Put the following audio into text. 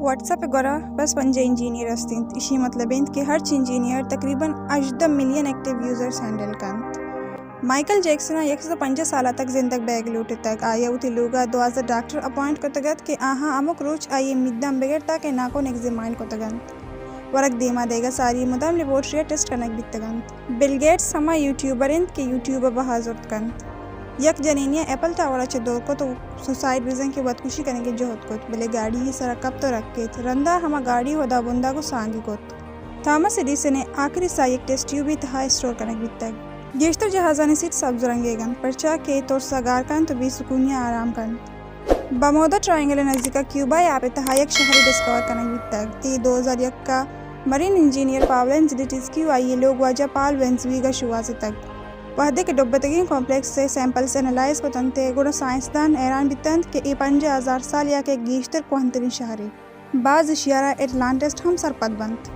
What's app ءِ گورا بس پنجاہ انجینئر است انت۔ ایشی مطلب انت کہ ہرچ انجینئر تقریباً ہژدہ ملین ایکٹیو یوزرز ہینڈل کنت۔ مائیکل جیکسن ءَ یک سد ءُ پنجاہ سال ءَ تک زندگ بیگ لوٹتگ۔ آئی ءَ وتی لوگ ءَ دوازدہ ڈاکٹر اپوائنٹ کتگ ات کہ آہاں ہمک روچ آئی ءِ میداں بگر تاکہ ناکو ایگزامائن کتگ انت۔ ورگ دیما دئیگ ءَ ساری مدام لیبارٹری ءَ ٹیسٹ کنگ بیتگ انت۔ بل گیٹس ہما یوٹیوبر انت کہ یوٹیوب ءَ بہا زرت کنت۔ یک جنینے ءَ ایپل ٹاور ءَ چہ دور کت ءُ سوسائیڈ بزاں کہ وتکشی کنگ ءِ جہد کت، بلے گاڑی ئے سرا کپت ءُ رکیت۔ رندا ہما گاڑی ہدا بندا گوں سانگی کت۔ تھامس ایڈیسن ءِ آخری ساہ یک ٹیسٹ ٹیوبے تہا اسٹور کنگ بیتگ۔ گیشتر جہازانی سیٹ سبز رنگیگ انت، پرچا کہ اے ترس ءَ گار کنت ءُ بے سکونی ءَ آرام کنت۔ برمودا ٹرائینگل ءِ نزیک ءَ کیوبا ءِ آپ ءِ تہا یک شہرے ڈسکور کنگ بیتگ۔ اے دو ہزار یک ءَ مرین انجینئر پاولین زیلیٹسکی ءُ آئی ءِ لوگ واجہ پال وینزویگ ءَ شوہازتگ۔ وہدے کہ ڈبتگیں کمپلیکس ءِ سیمپلز انالائز کت انت ءُ گڑا سائنسدان حیران بیتنت کہ اے پنجاہ ہزار سال یا کہ گیشتر کوہنتریں شہرے۔ باز اشی ءَ را اٹلانٹسٹ ہم سرپد بنت۔